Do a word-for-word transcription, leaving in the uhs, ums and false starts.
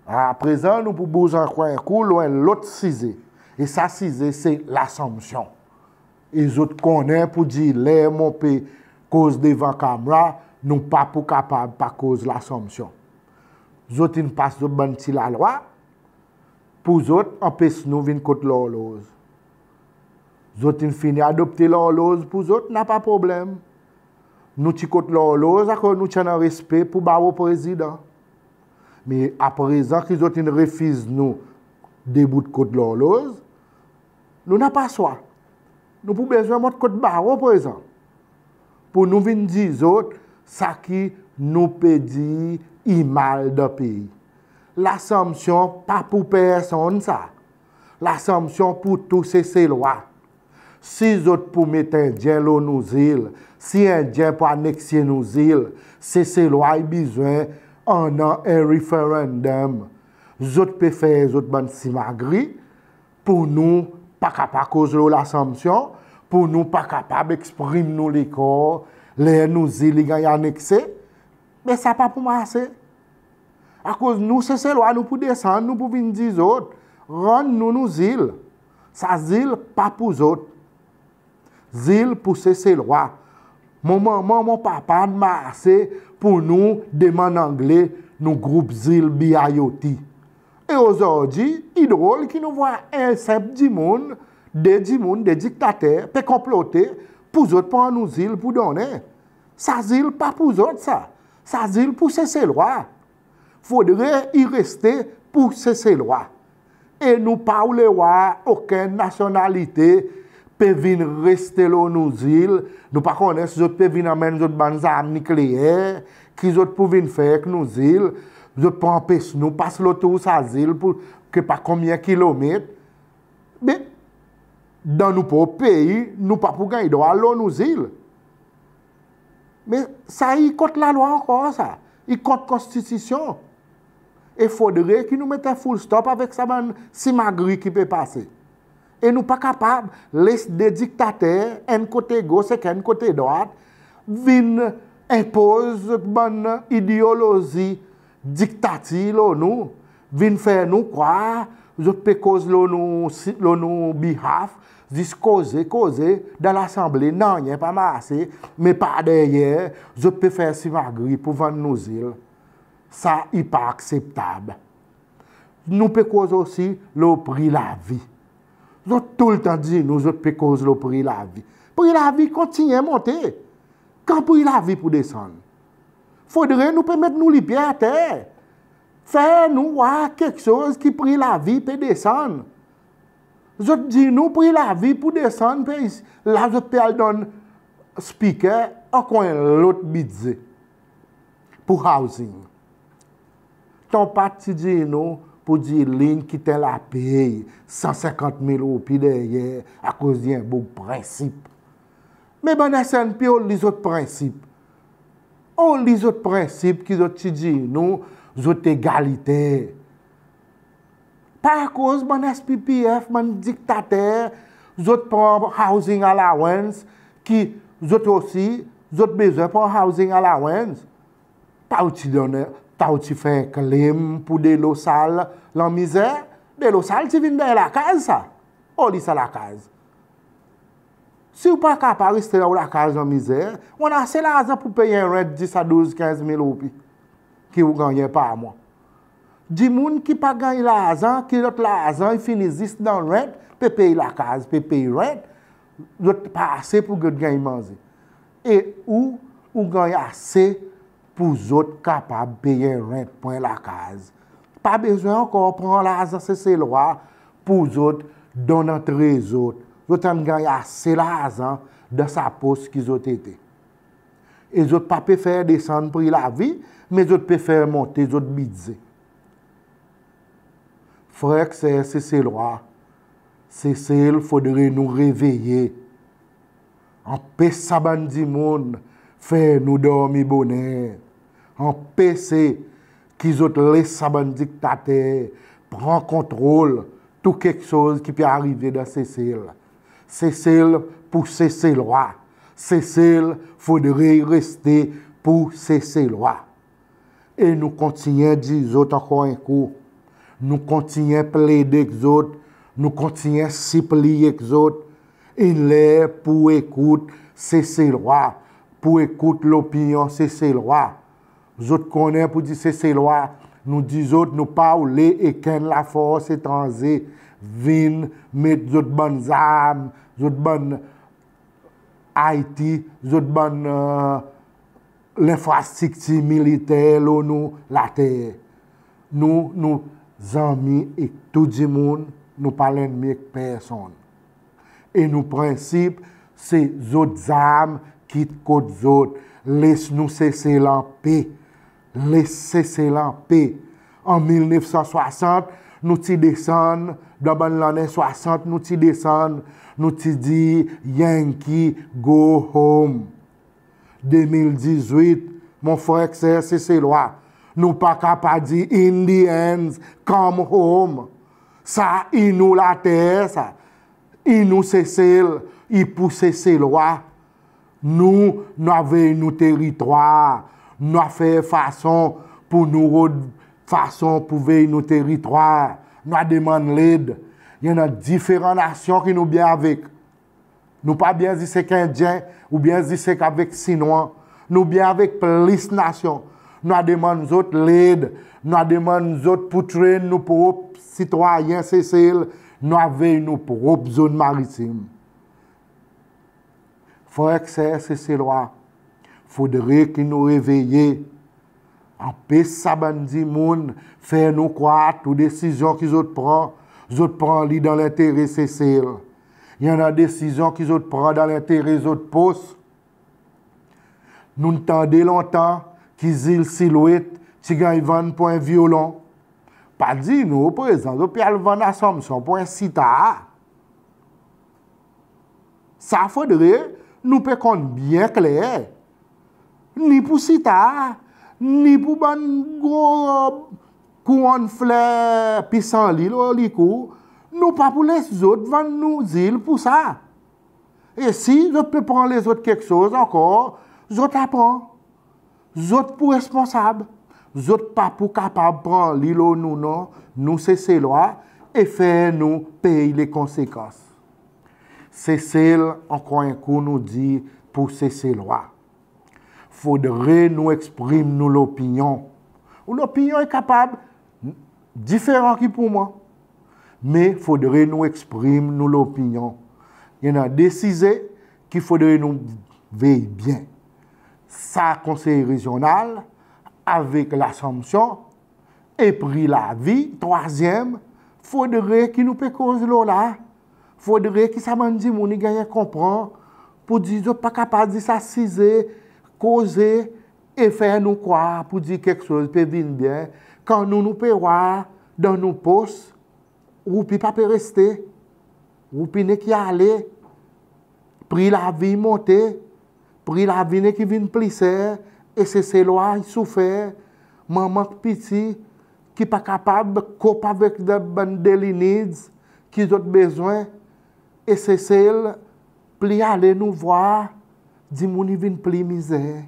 Aprezan, nou pou bouz ankor en kou lo en lot size. E sa size se Lasanpsyon. E zot konnen pour dir ler mon pe koz devan kamera, nou pa pou kapab pa koz Lasanpsyon. Zot in pas zot bann pti lalwa pour zot anpes nou vin kot Lorloz. Zot in fini adopte Lorloz pour zot, napa problenm. Nou ti kot Lorloz akoz nou ti annan respe pour Baro Prezidan. Me aprezan ki zot in refiz nou debout kot Lorloz, nou napa swa. Nou pou bezwen mont kot Baro prezan pour nou vin dir zot sa ki nou pe dir i mal dan pei. Lasanpsyon pa pour personn sa. Lasanpsyon pour tou Seselwa. Si zot pou met Endyen lo nou zil, si Endyen pou anekse nou zil, Seselwa i bezwen annan en referandonm. Zot pe fer zot bann simagri pour nou pa kapab koz lo Lasanpsyon, pour nou pa kapab eksprim nou lekor ler nou zil i ganny anekse. Me sa pa pou marse. Akoz nou Seselwa, nou pou desann, nou pou vin dir zot, rann nou nou zil. Sa zil pa pour zot. Zil pour Seselwa. Mon manman, mon papa in marse pour nou demann Angle nou group zil B I O T. E ozordi, i drol ki nou vwar en senp dimoun, de dimoun, de diktater, pe konplote pour zot pran nou zil pour donnen. Sa zil pa pour zot sa. Sa zil pour Seselwa. Fodre i reste pour Seselwa. E nou pa oule war okenn nasyonalite pe vin reste lo nou zil. Nou pa konnen si zot pe vin anmenn zot bann zarm nikleyer, ki zot pou vin fer ek nou zil. Zot pou anpes nou pas lo tou sa zil pour ki pa konbyen kilomet. Me dan nou prop pei, nou pa pou ganny drwa lo nou zil. Me sa i kont lalwa ankor sa. I kont konstitisyon. E fodre ki nou met en full stop avek sa bann simagri ki pe pase. E nou pa kapab les de diktater, enn kote gos ek enn kote drwat, vin enpoz bann ideolozi diktatir lo nou, vin fer nou krwar zot pe koz lo nou, si, lo nou behalf, zis koze, koze, dan Lasanble, nanryen pa marse, me par deryer, zot pe fer simagri pour vann nou zil. Sa i pa akseptab. Nou pe koz osi lo pri lavi. Zot toultan dir nou zot pe koz lo pri lavi. Pri lavi kontinyen monte. Kan pri lavi pou desann? Fodre nou pe met nou lipye ater. Fer nou war keksoz ki pri lavi pe desann. Zot dir nou pri lavi pou desann, pe, la zot pe al donn Speaker ankor en lot bidze pour housing. Ton Pat ti dir nou pour dir li'n kit en lapey san senkant mil roupi deryer akoz i en boug prensip. Me bann S N P, oli zot prensip? Oli zot prensip ki zot ti dir nou zot egaliter? Pa akoz bann S P P F, bann diktater, zot pran housing allowance, ki zot osi, zot bezwen pran housing allowance. Pa ou ti donnen, pa ou ti fer en claim pour delo sal Lanmizer? Delo sal ti vin dan lakaz sa. Oli sa lakaz? Si ou pa kapab reste dan ou lakaz Lanmizer, ou annan ase larzan pour pey en rent dis a douz, kenz mil roupi ki ou gannyen par mwan. Dimoun ki pa ganny larzan, ki zot larzan i fini zis dan rent, pe pey lakaz, pe pey rent, zot pa ase pour zot ganny manze. E ou, ou ganny ase pour zot kapab pey en rent pour en lakaz. Pa bezwen ankor pran larzan Seselwa pour zot donn antre zot. Zot annan ganny ase larzan dan sa pos ki zot ete. E zot pa pe fer desann pri lavi, me zot pe fer monte zot bidze. Frer ek ser Seselwa, Sesel, fodre nou reveye. Anpes sa bann dimoun fer nou dormi boner. Anpese ki zot les sa bann diktater pran kontrol tou keksoz ki pe arive dan Sesel. Sesel pour Seselwa. Sesel fodre i reste pour Seselwa. E nou kontinyen dir zot ankor en kou, Nou kontinyen plede ek zot, nou kontinyen sipliye ek zot, in ler pour ekout Seselwa, pour ekout lopinyon Seselwa. Zot konnen pour dir Seselwa, nou dir zot nou pa oule okenn lafors etranze vin met zot bann zarm, zot bann IT, zot bann, e, lenfrastriktir militer lo nou later. Nou, nou zanmi ek tou dimoun, nou pa lennmi ek personn. E nou prensip se zot zarm kit kot zot, les nou Sesel anpe. Les Sesel anpe. An mil nef san swasant, nou ti desann, dan bann lannen swasant, nou ti desann, nou ti dir Yankee go home. De mil dizwit, mon frer ek ser Seselwa, nou pa kapab dir Indians come home. Sa i nou later sa, i nou Sesel, i pour Seselwa. Nou, nou a vey nou teritwar, nou a fer fason pour nou rod fason pour vey nou teritwar, nou a demann led. I annan diferan nasyon ki nou byen avek. Nou pa byen zis ek Endyen, oubyen zis ek avek Sinwan. Nou byen avek plis nasyon. Nou a demann zot led, nou a demann zot pour train nou prop sitwayen Sesel, nou a vey nou prop zon maritim. Frer ek ser Seselwa, fodre ki nou reveye, anpes sa bann dimoun fer nou krwar tou desizyon ki zot pran, zot pran li dan lentere Sesel. I annan desizyon ki zot pran dan lentere zot pos. Nou'n tande lontan ki zil Silwet ti ganny vann pour en vyolon. Pa dir nou prezan zot pe al vann Assomption pour en sitar. Sa fodre nou pe konn byen kler. Ni pour sitar, ni pour bann gro kouronn fler pisanli lo likou, nou pa pou les zot vann nou zil pour sa. E si zot pe pran lezot keksoz ankor, zot a pran. Zot pou responsab. Zot pa pou kapab pran li lo nou non, nou Seselwa, e fer nou pey lekonsekans. Sesel, ankor en kou nou dir pour Seselwa, fodre nou eksprim nou lopinyon. Ou lopinyon i kapab diferan ki pour mwan. Me fodre nou eksprim nou lopinyon. I annan de size ki fodre nou vey byen. Sa Konsey Rezyonal avek Lassomption e pri lavi, trwazyenm, fodre ki nou pe koz lo la. Fodre ki sa bann dimoun i ganny en konpran pour dir zot pa kapab zis asize, koze e fer nou krwar pour dir keksoz pe vin byen, kan nou, nou pe war dan nou pos, roupi pa pe reste, roupi nek i ale, pri lavi i monte, pri lavi nek i vin pli ser, e Seselwa i soufer, manman ek piti ki pa kapab cope avek bann daily needs ki zot bezwen, e Sesel, pli ale nou vwar dimoun i vin pli mizer.